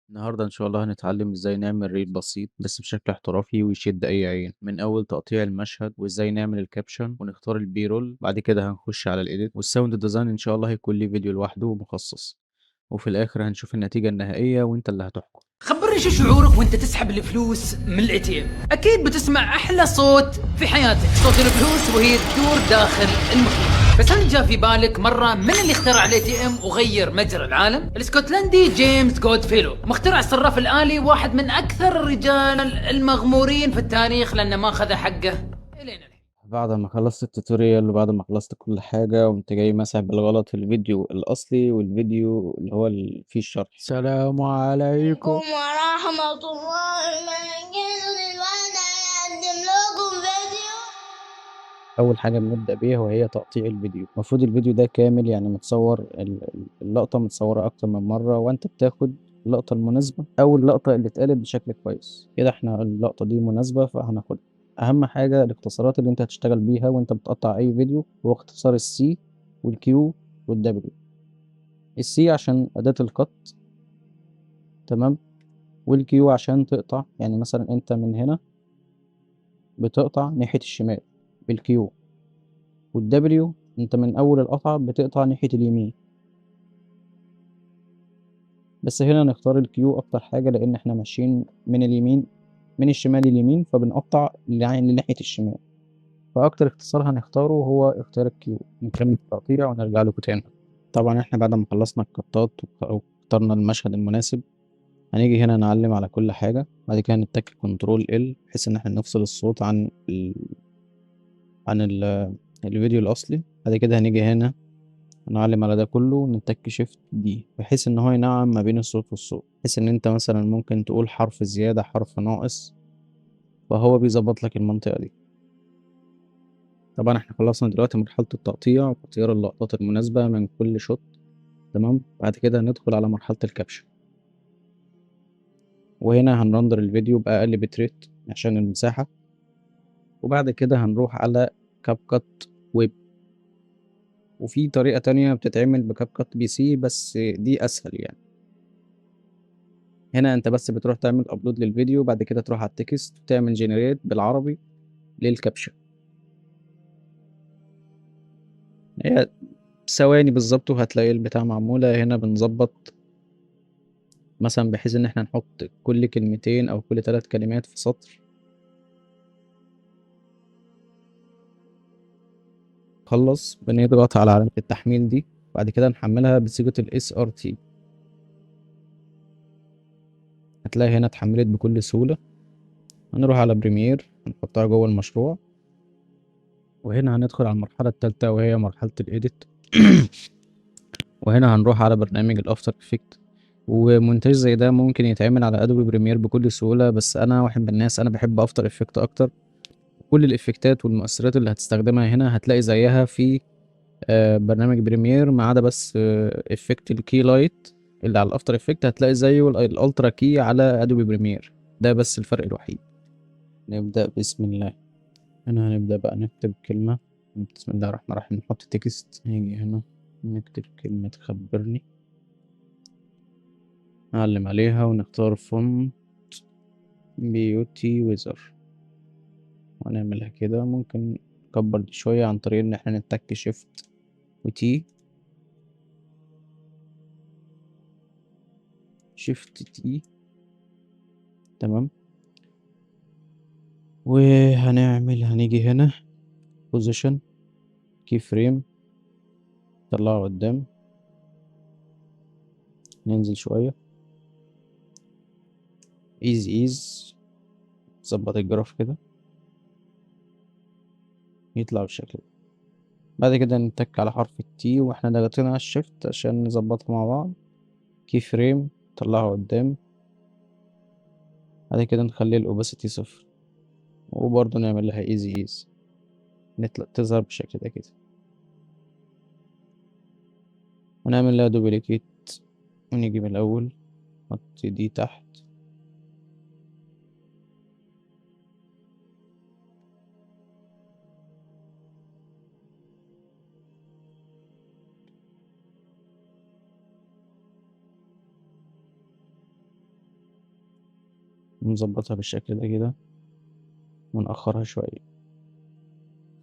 النهاردة إن شاء الله هنتعلم إزاي نعمل reel بسيط بس بشكل احترافي ويشد أي عين، من أول تقطيع المشهد وإزاي نعمل ال caption ونختار ال B-roll. بعد كده هنخش على ال edit وال sound design، إن شاء الله هيكون ليه فيديو لوحده مخصص، وفي الآخر هنشوف النتيجة النهائية وإنت اللي هتحكم. خبرني شو شعورك وانت تسحب الفلوس من ال ATM؟ اكيد بتسمع احلى صوت في حياتك، صوت الفلوس وهي تدور داخل المخيط. بس هل جاء في بالك مرة من اللي اخترع ال ATM وغير مجرى العالم؟ الاسكتلندي جيمس جودفيلو، مخترع الصراف الالي، واحد من اكثر الرجال المغمورين في التاريخ لانه ما اخذ حقه الين الحين. بعد ما خلصت ال tutorial وبعد ما خلصت كل حاجة وقمت جاي مسح بالغلط الفيديو الأصلي والفيديو اللي هو فيه الشرح. السلام عليكم ورحمة الله وبركاته. دلوقتي هقدم لكم فيديو. أول حاجة بنبدأ بيها وهي تقطيع الفيديو. المفروض الفيديو ده كامل، يعني متصور اللقطة متصورة أكتر من مرة، وأنت بتاخد اللقطة المناسبة أو اللقطة اللي اتقالت بشكل كويس كده. احنا اللقطة دي مناسبة فهناخدها. أهم حاجة الاختصارات اللي أنت هتشتغل بيها وأنت بتقطع أي فيديو هو اختصار السي والكيو والدبليو. السي عشان أداة ال cut، تمام، وال Q عشان تقطع، يعني مثلا أنت من هنا بتقطع ناحية الشمال بال Q، وال W أنت من أول القطعة بتقطع ناحية اليمين. بس هنا نختار ال Q أكتر حاجة لأن احنا ماشيين من اليمين، من الشمال لليمين، فبنقطع لناحية الشمال، فأكتر اختصار هنختاره هو اختيار ال Q. نكمل التقطيع ونرجع لكم تاني. طبعا احنا بعد ما خلصنا القطات واخترنا المشهد المناسب هنيجي هنا نعلم على كل حاجة، بعد كده نتك control L بحيث ان احنا نفصل الصوت عن الفيديو الأصلي. بعد كده هنيجي هنا نعلم على ده كله ونتك shift D بحيث ان هو ينعم ما بين الصوت والصوت، بحيث ان انت مثلا ممكن تقول حرف زيادة حرف ناقص، فهو بيظبط لك المنطقة دي. طبعا احنا خلصنا دلوقتي مرحلة التقطيع واختيار اللقطات المناسبة من كل shot، تمام. بعد كده هندخل على مرحلة ال caption، وهنا هنرندر الفيديو بأقل bitrate عشان المساحة، وبعد كده هنروح على CapCut web. وفي طريقة تانية بتتعمل ب CapCut PC بس دي أسهل. هنا أنت بس بتروح تعمل upload للفيديو، بعد كده تروح على ال text وتعمل generate بالعربي لل caption. هي ثواني بالظبط وهتلاقي البتاع معمولة. هنا بنظبط مثلا بحيث إن احنا نحط كل كلمتين أو كل 3 كلمات في سطر. خلص بنضغط على علامة التحميل دي، بعد كده نحملها بصيغة ال SRT. هتلاقي هنا اتحملت بكل سهولة. هنروح على Premiere نحطها جوه المشروع، وهنا هندخل على المرحلة التالتة وهي مرحلة ال edit. وهنا هنروح على برنامج ال After Effects. ومونتاج زي ده ممكن يتعمل على Adobe Premiere بكل سهولة، بس انا واحد من الناس انا بحب After Effects اكتر. كل الافكتات والمؤثرات اللي هتستخدمها هنا هتلاقي زيها في برنامج Premiere، ما عدا بس effect ال key light اللي على ال After Effects هتلاقي زيه ال Ultra Key على Adobe Premiere، ده بس الفرق الوحيد. نبدأ بسم الله. هنا هنبدأ بقى نكتب كلمة بسم الله الرحمن الرحيم، نحط text. نيجي هنا نكتب كلمة خبرني، نعلم عليها ونختار font Beauty Weather ونعملها كده. ممكن نكبر دي شوية عن طريق إن احنا نتك shift و T، shift T، تمام. هنيجي هنا position key frame، نطلعه قدام، ننزل شوية easy ease، ظبط ال graph كده يطلع بالشكل ده. بعد كده نتك على حرف ال T واحنا ضاغطين على ال shift عشان نظبطها مع بعض، key frame طلعه قدام. بعد كده نخلي ال opacity 0، وبرضه نعمل لها easy ease، نطلع تظهر بالشكل ده كده. ونعمل لها duplicate ونيجي من الاول نحط دي تحت. نظبطها بالشكل ده كده ونأخرها شوية.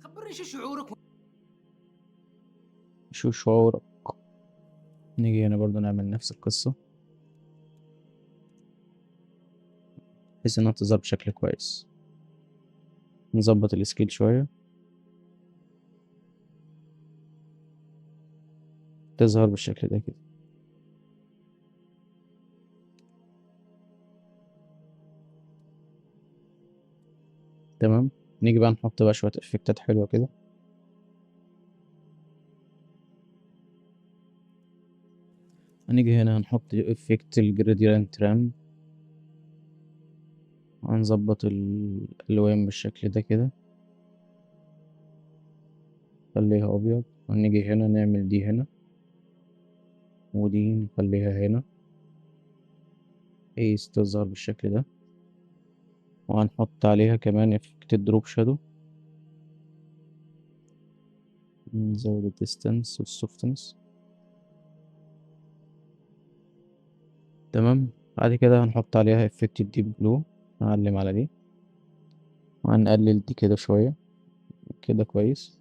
خبرني شو شعورك؟ شو شعورك؟ نيجي هنا برضو نعمل نفس القصة بحيث انها تظهر بشكل كويس. نظبط ال scale شوية تظهر بالشكل ده كده. تمام. نيجي بقى نحط بقى شوية افكتات حلوة كده. هنيجي هنا هنحط effect ال gradient ramp، هنظبط الألوان بالشكل ده كده، خليها أبيض. هنيجي هنا نعمل دي هنا ودي نخليها هنا بحيث تظهر بالشكل ده. وهنحط عليها كمان effect ال drop shadow، نزود ال distance وال softness. تمام. بعد كده هنحط عليها effect ال deep glow، نعلم على دي وهنقلل دي كده شوية كده كويس.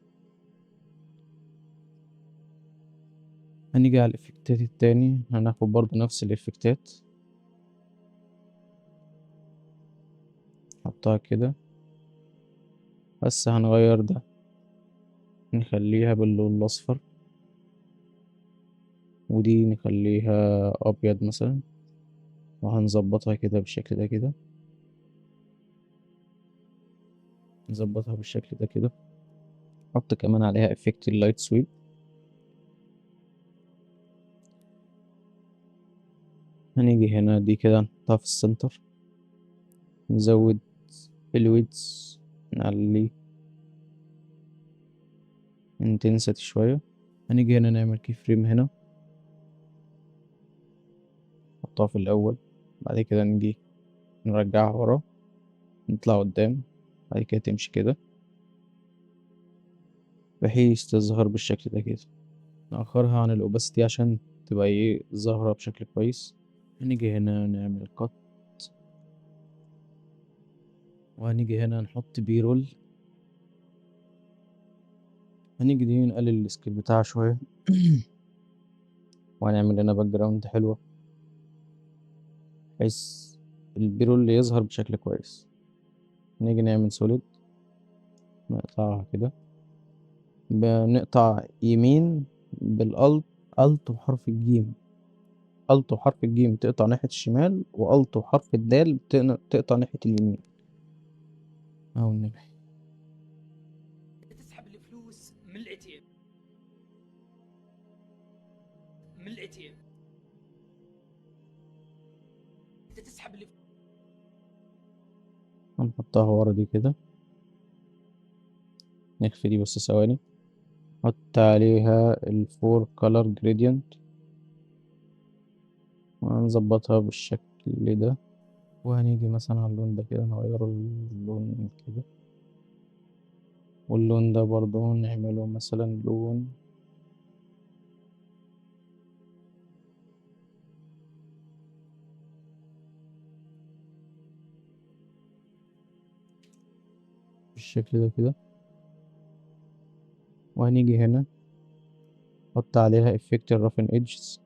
هنيجي على الافكتات التاني، هناخد برضو نفس الافكتات نحطها كده، بس هنغير ده نخليها باللون الاصفر، ودي نخليها ابيض مثلا، وهنظبطها كده بالشكل ده كده، نظبطها بالشكل ده كده. نحط كمان عليها effect ال light sweep. هنيجي هنا دي كده نحطها في ال center، نزود ال width، نعلي intensity شوية. هنيجي هنا نعمل key frame هنا، نحطها في الأول، بعد كده نيجي نرجعها ورا، نطلع قدام، بعد كده تمشي كده بحيث تظهر بالشكل ده كده. نأخرها عن ال opacity عشان تبقى ظاهرة بشكل كويس. هنيجي هنا نعمل cut، وهنيجي هنا نحط B-roll. هنيجي دي نقلل ال scale بتاعها شوية وهنعمل هنا background حلوة بحيث ال B-roll يظهر بشكل كويس. نيجي نعمل solid، نقطعها كده، بنقطع يمين بال alt، alt وحرف الجيم، alt وحرف الجيم تقطع ناحية الشمال، و alt وحرف الدال تقطع ناحية اليمين. أهو النبي. تسحب الفلوس من ال ATM، من ال ATM تسحب الفلوس. هنحطها ورا دي كده، نخفي دي بس ثواني. نحط عليها ال four color gradient وهنظبطها بالشكل ده. وهنيجي مثلا على اللون ده كده نغيره اللون كده، واللون ده برضو نعمله مثلا لون بالشكل ده كده. وهنيجي هنا نحط عليها effect ال roughen edges،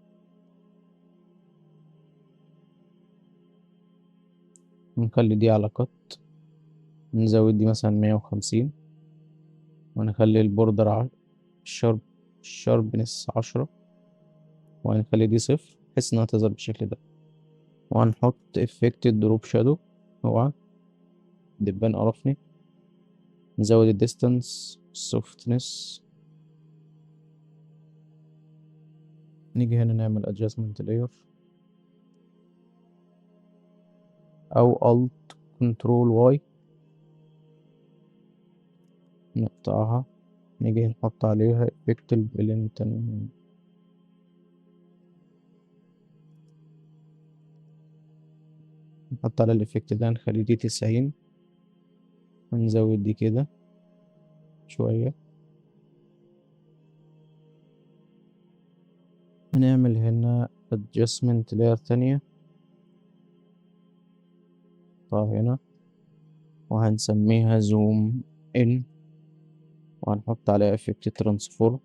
نخلي دي على cut، نزود دي مثلا 150، ونخلي ال border sharpness 10، وهنخلي دي 0 بحيث انها تظهر بالشكل ده. وهنحط effect ال drop shadow، اوعى دبان قرفني. نزود ال distance softness. نيجي هنا نعمل adjustment layer او alt control y، نقطعها. نيجي نحط عليها effect ال blend، نحط على ال effect ده نخلي دي 90، ونزود دي كده شوية. هنعمل هنا adjustment layer تانية، وهنحطها هنا وهنسميها zoom in، وهنحط عليها effect transform.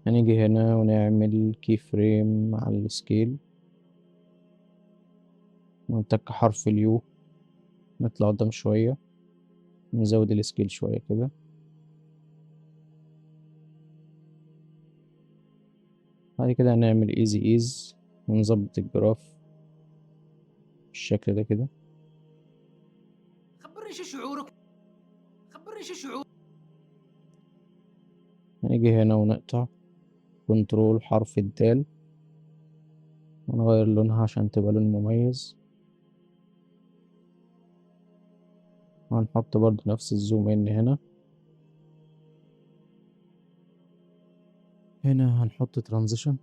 هنيجي هنا ونعمل key frame على ال scale، ونتك حرف ال U، نطلع قدام شوية، نزود ال scale شوية كده. بعد كده هنعمل easy ease ونظبط ال graph بالشكل ده كده. خبرني شو شعورك، خبرني شو شعور. هنيجي هنا ونقطع control حرف الدال ونغير لونها عشان تبقى لون مميز، وهنحط برضو نفس ال zoom in هنا. هنا هنحط transition،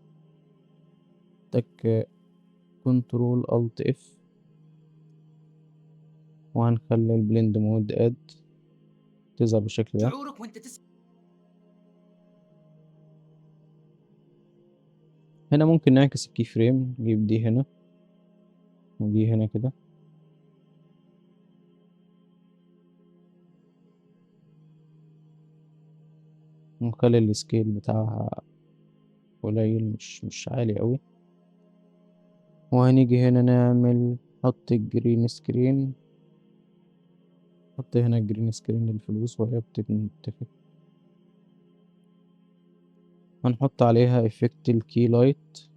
تك control alt F، وهنخلي ال blend mode add تظهر بالشكل ده. شعورك وانت تسمع. هنا ممكن نعكس ال key frame، نجيب دي هنا ودي هنا كده. ونخلي ال scale بتاعها قليل، مش عالي قوي. وهنيجي هنا نحط ال green screen، نحط هنا ال green screen للفلوس وهي بتتفق. هنحط عليها effect ال key light،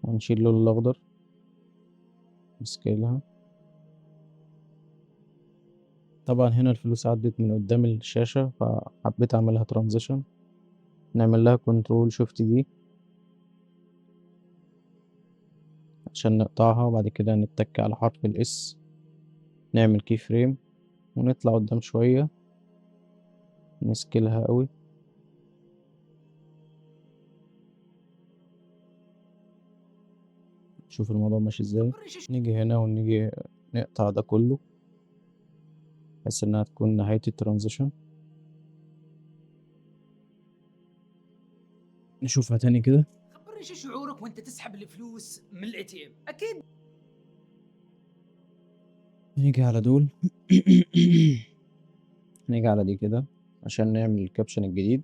وهنشيل اللون الاخضر نسكيلها. طبعا هنا الفلوس عدت من قدام الشاشة، فحبيت اعملها transition. نعمل لها control shift D عشان نقطعها، وبعد كده نتك على حرف ال S، نعمل key frame ونطلع قدام شوية نسكيلها قوي. شوف الموضوع ماشي ازاي. نيجي هنا ونيجي نقطع ده كله بحيث انها تكون نهاية ال transition. نشوفها تاني كده. خبرني شو شعورك وانت تسحب الفلوس من ال ATM؟ اكيد. نيجي على دول نيجي على دي كده عشان نعمل ال caption الجديد.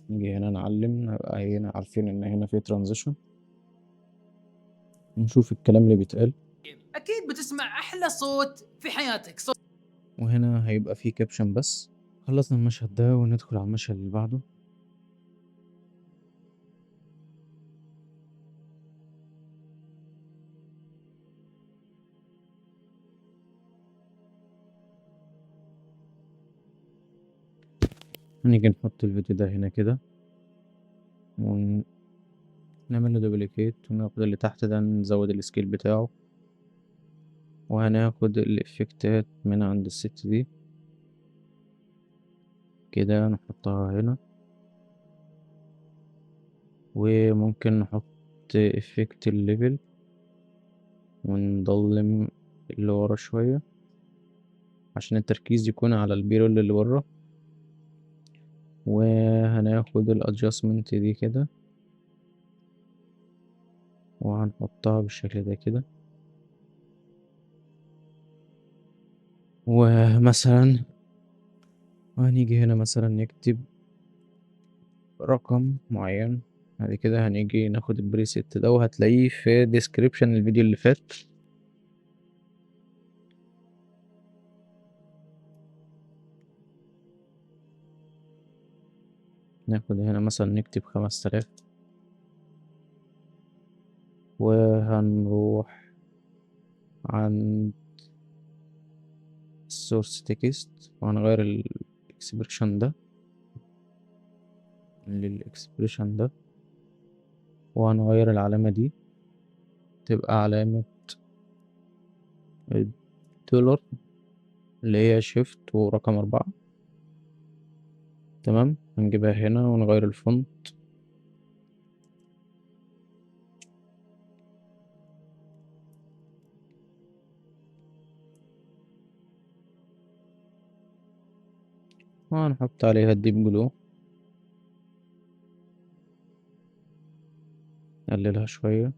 نيجي هنا نعلم، نبقى هنا عارفين ان هنا في transition. نشوف الكلام اللي بيتقال. اكيد بتسمع احلى صوت في حياتك، صوت. وهنا هيبقى في caption بس. خلصنا المشهد ده وندخل على المشهد اللي بعده. هنيجي نحط الفيديو ده هنا كده ونعمل له duplicate، وناخد اللي تحت ده نزود ال scale بتاعه، وهناخد ال effectات من عند الست دي كده نحطها هنا، وممكن نحط effect ال level ونضلم اللي ورا شوية عشان التركيز يكون على ال B-roll اللي ورا. وهناخد ال adjustment دي كده وهنحطها بالشكل ده كده. ومثلا وهنيجي هنا مثلا نكتب رقم معين. بعد كده هنيجي ناخد ال preset ده وهتلاقيه في description الفيديو اللي فات. ناخد هنا مثلا نكتب 5000، وهنروح عند source text وهنغير ال expression ده لل expression ده، وهنغير العلامة دي تبقى علامة الدولار اللي هي shift ورقم 4. تمام، هنجيبها هنا ونغير ال font. وهنحط عليها ال deep glow. نقللها شوية.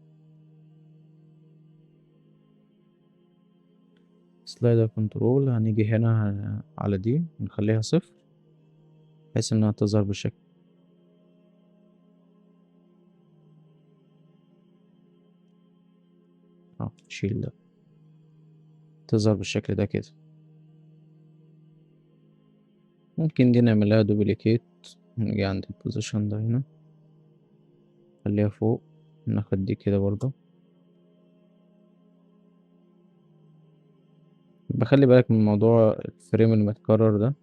slider control هنيجي هنا على دي نخليها 0 بحيث انها تظهر بالشكل. شيل ده، تظهر بالشكل ده كده. ممكن دي نعملها duplicate، نيجي عند ال position ده هنا نخليها فوق، ناخد دي كده برضه. بخلي بالك من موضوع ال frame المتكرر ده،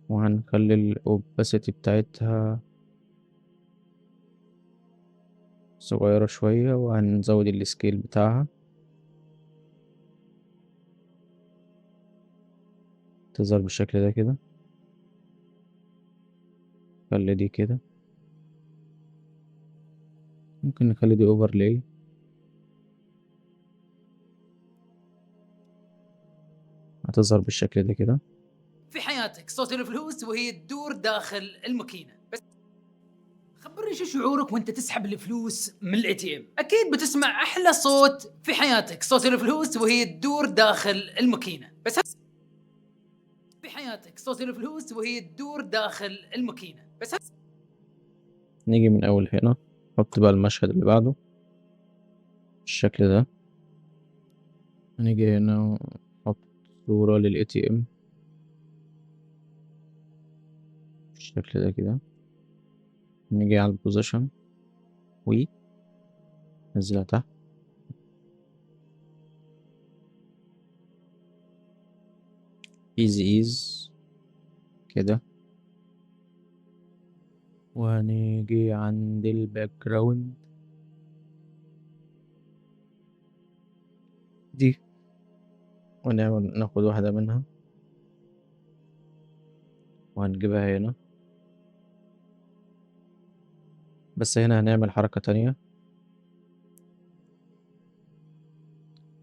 وهنخلي ال opacity بتاعتها صغيرة شوية، وهنزود ال scale بتاعها تظهر بالشكل ده كده. خلي دي كده، ممكن نخلي دي overlay. هتظهر بالشكل ده كده. في حياتك صوت الفلوس وهي تدور داخل الماكينة. بس خبرني شو شعورك وانت تسحب الفلوس من ال ATM؟ اكيد بتسمع احلى صوت في حياتك، صوت الفلوس وهي تدور داخل الماكينة. بس في حياتك صوت الفلوس وهي تدور داخل الماكينة. بس نيجي من اول هنا نحط بقى المشهد اللي بعده بالشكل ده. هنيجي هنا ونحط صورة لل ATM بالشكل ده كده. نيجي على ال position و نزلها تحت. easy ease كده. وهنيجي عند ال background دي ونعمل ناخد واحدة منها وهنجيبها هنا، بس هنا هنعمل حركة تانية.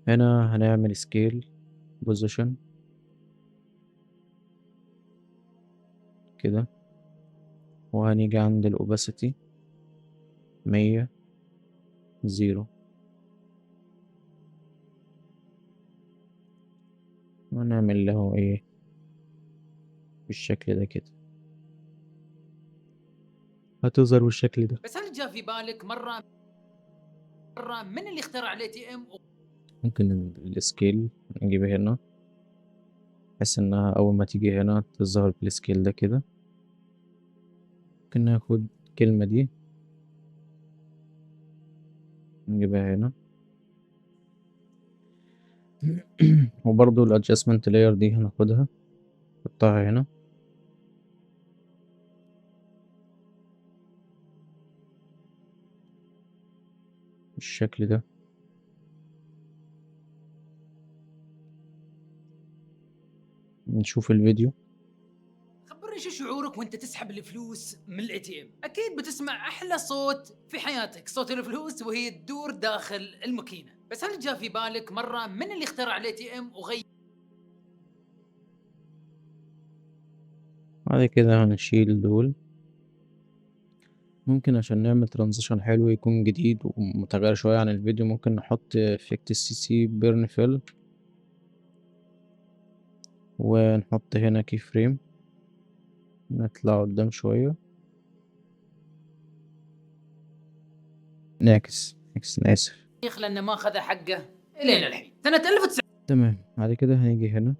هنا هنعمل scale position كده، وهنيجي عند ال opacity 100 0، ونعمل له ايه بالشكل ده كده، هتظهر بالشكل ده. بس هل جاء في بالك مرة من اللي اخترع ال ATM؟ ممكن ال scale نجيبه هنا بحيث انها اول ما تيجي هنا تظهر بال scale ده كده. ممكن ناخد الكلمة دي نجيبها هنا، وبرضو ال adjustment layer دي هناخدها نحطها هنا. بالشكل ده. نشوف الفيديو. خبرني شو شعورك وانت تسحب الفلوس من ال ATM؟ اكيد بتسمع احلى صوت في حياتك، صوت الفلوس وهي تدور داخل الماكينة. بس هل جاء في بالك مرة من اللي اخترع ال ATM وغير؟ بعد كده هنشيل دول. ممكن عشان نعمل transition حلو يكون جديد ومتغير شوية عن الفيديو، ممكن نحط effect CC burn fill، ونحط هنا key frame، نطلع قدام شوية، نعكس نعكس، أنا آسف، لأنه ما أخذ حقه إلين الحين سنة 1900. تمام. بعد كده هنيجي هنا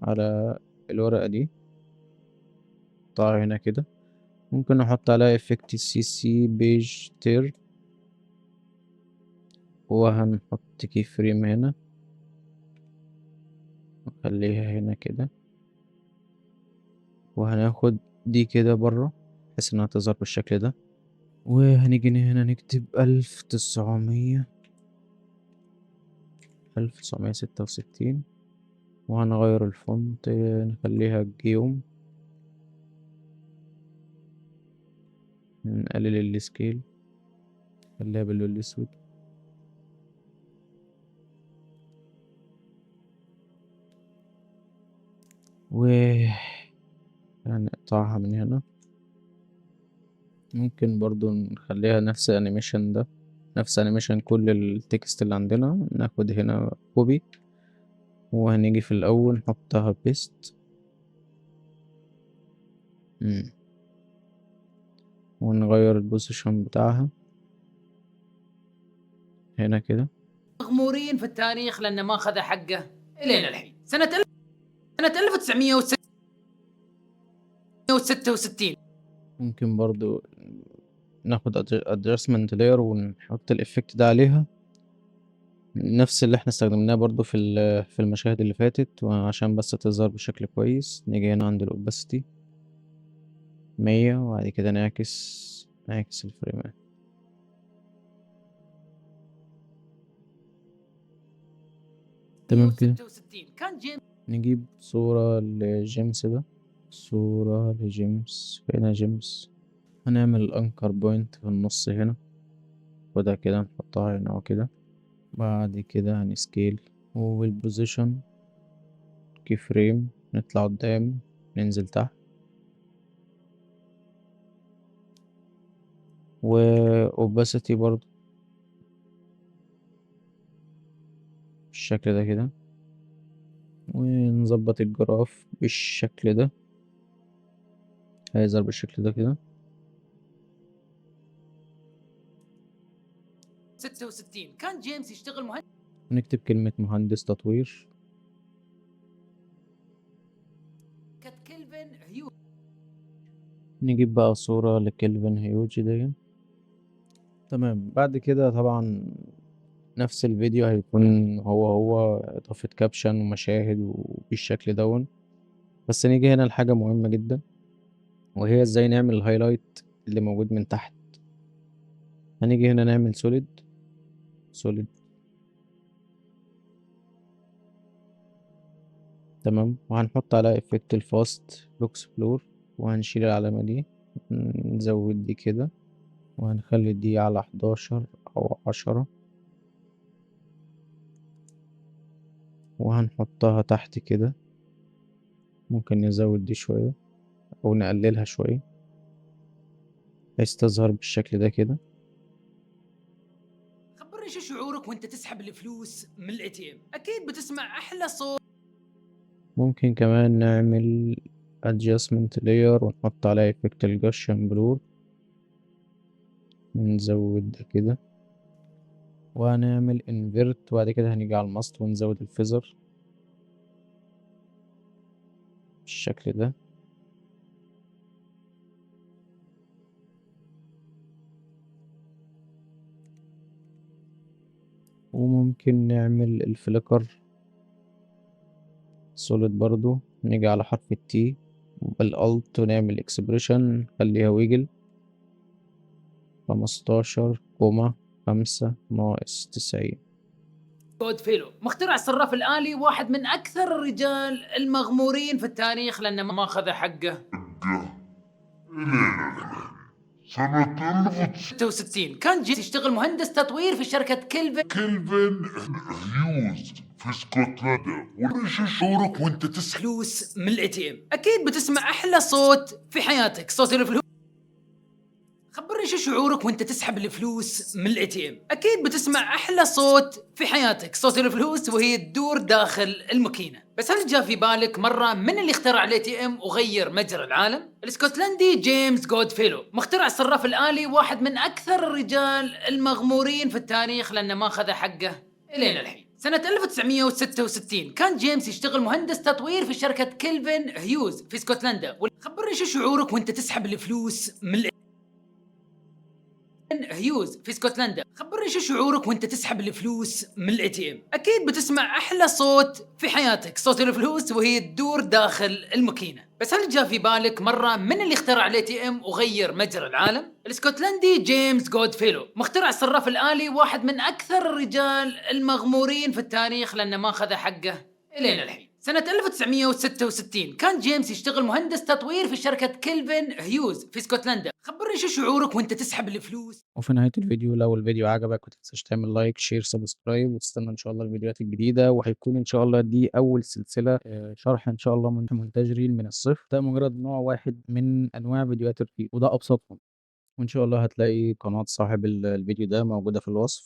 على الورقة دي، نحطها هنا كده. ممكن نحط عليها effect CC page tear، وهنحط key frame هنا، نخليها هنا كده، وهناخد دي كده بره بحيث انها تظهر بالشكل ده. وهنيجي هنا نكتب 1966، وهنغير ال font نخليها جيوم، نقلل ال scale نخليها باللون الاسود. و هنقطعها من هنا. ممكن برضو نخليها نفس ال animation ده، نفس animation كل ال text اللي عندنا. ناخد هنا copy وهنيجي في الاول نحطها paste، ونغير ال position بتاعها هنا كده. مغمورين في التاريخ لانه ما اخذ حقه الين الحين. سنة 1966 ممكن برضو ناخد adjustment layer ونحط ال effect ده عليها، نفس اللي احنا استخدمناه برضو في المشاهد اللي فاتت، وعشان بس تظهر بشكل كويس. نيجي هنا عند ال opacity 100، وبعد كده نعكس الفريمات. تمام كده. 66 كان جيمس. نجيب صورة لجيمس ده، صورة لجيمس، فين جيمس؟ هنعمل ال anchor point في النص هنا، وده كده نحطها هنا وكده. بعد كده هن scale وال position key frame، نطلع قدام ننزل تحت، و opacity برضو بالشكل ده كده، ونظبط ال graph بالشكل ده، هيظهر بالشكل ده كده. 66 كان جيمس يشتغل مهندس. نكتب كلمة مهندس تطوير. كلفن هيوز. نجيب بقى صورة لكلفن هيوج دي. تمام. بعد كده طبعا نفس الفيديو هيكون هو إضافة caption ومشاهد وبالشكل دون. بس نيجي هنا لحاجة مهمة جدا، وهي ازاي نعمل ال highlight اللي موجود من تحت. هنيجي هنا نعمل solid solid، تمام، وهنحط على effect ال fast box blur، وهنشيل العلامة دي، نزود دي كده، وهنخلي دي على 11 أو 10، وهنحطها تحت كده. ممكن نزود دي شوية أو نقللها شوية بحيث تظهر بالشكل ده كده. خبرني شو شعورك وانت تسحب الفلوس من ال ATM؟ اكيد بتسمع احلى صوت. ممكن كمان نعمل adjustment layer ونحط عليها effect ال Gaussian blur، نزود ده كده، وهنعمل invert، وبعد كده هنيجي على ال mask ونزود ال feather بالشكل ده. وممكن نعمل ال flicker solid برضو، نيجي على حرف ال T بال alt ونعمل expression، نخليها wiggle 15.5 ناقص 90. جود فيلو مخترع الصراف الآلي، واحد من أكثر الرجال المغمورين في التاريخ لأنه ما أخذ حقه. سنة 66 كان جيمس يشتغل مهندس تطوير في شركة كلفن هيوز في اسكتلندا. وش شعورك وانت تسحب فلوس من ال ATM؟ اكيد بتسمع احلى صوت في حياتك، صوت الفلوس. خبرني شو شعورك وانت تسحب الفلوس من ال ATM؟ اكيد بتسمع احلى صوت في حياتك، صوت الفلوس وهي تدور داخل الماكينه. بس هل جاء في بالك مره من اللي اخترع ال ATM وغير مجرى العالم؟ الاسكتلندي جيمس جودفيلو مخترع الصراف الالي، واحد من اكثر الرجال المغمورين في التاريخ لانه ما اخذ حقه الين الحين. سنة 1966 كان جيمس يشتغل مهندس تطوير في شركة كلفن هيوز في اسكتلندا. خبرني شو شعورك وانت تسحب الفلوس من هيوز في اسكتلندا. خبرني شو شعورك وانت تسحب الفلوس من ال ATM؟ اكيد بتسمع احلى صوت في حياتك، صوت الفلوس وهي تدور داخل الماكينه. بس هل جاء في بالك مره من اللي اخترع ال ATM وغير مجرى العالم؟ الاسكتلندي جيمس جودفيلو مخترع الصراف الالي، واحد من اكثر الرجال المغمورين في التاريخ لانه ما اخذ حقه الين الحين. سنة 1966 كان جيمس يشتغل مهندس تطوير في شركة كلفن هيوز في اسكتلندا. خبرني شو شعورك وانت تسحب الفلوس. وفي نهاية الفيديو، لو الفيديو عجبك ما تنساش تعمل like share subscribe، وتستنى ان شاء الله الفيديوهات الجديدة. وهيكون ان شاء الله دي اول سلسلة شرح ان شاء الله من مونتاج reel من الصفر. ده مجرد نوع واحد من انواع فيديوهات ال reel، وده ابسطهم. وإن شاء الله هتلاقي قناة صاحب الفيديو ده موجودة في الوصف.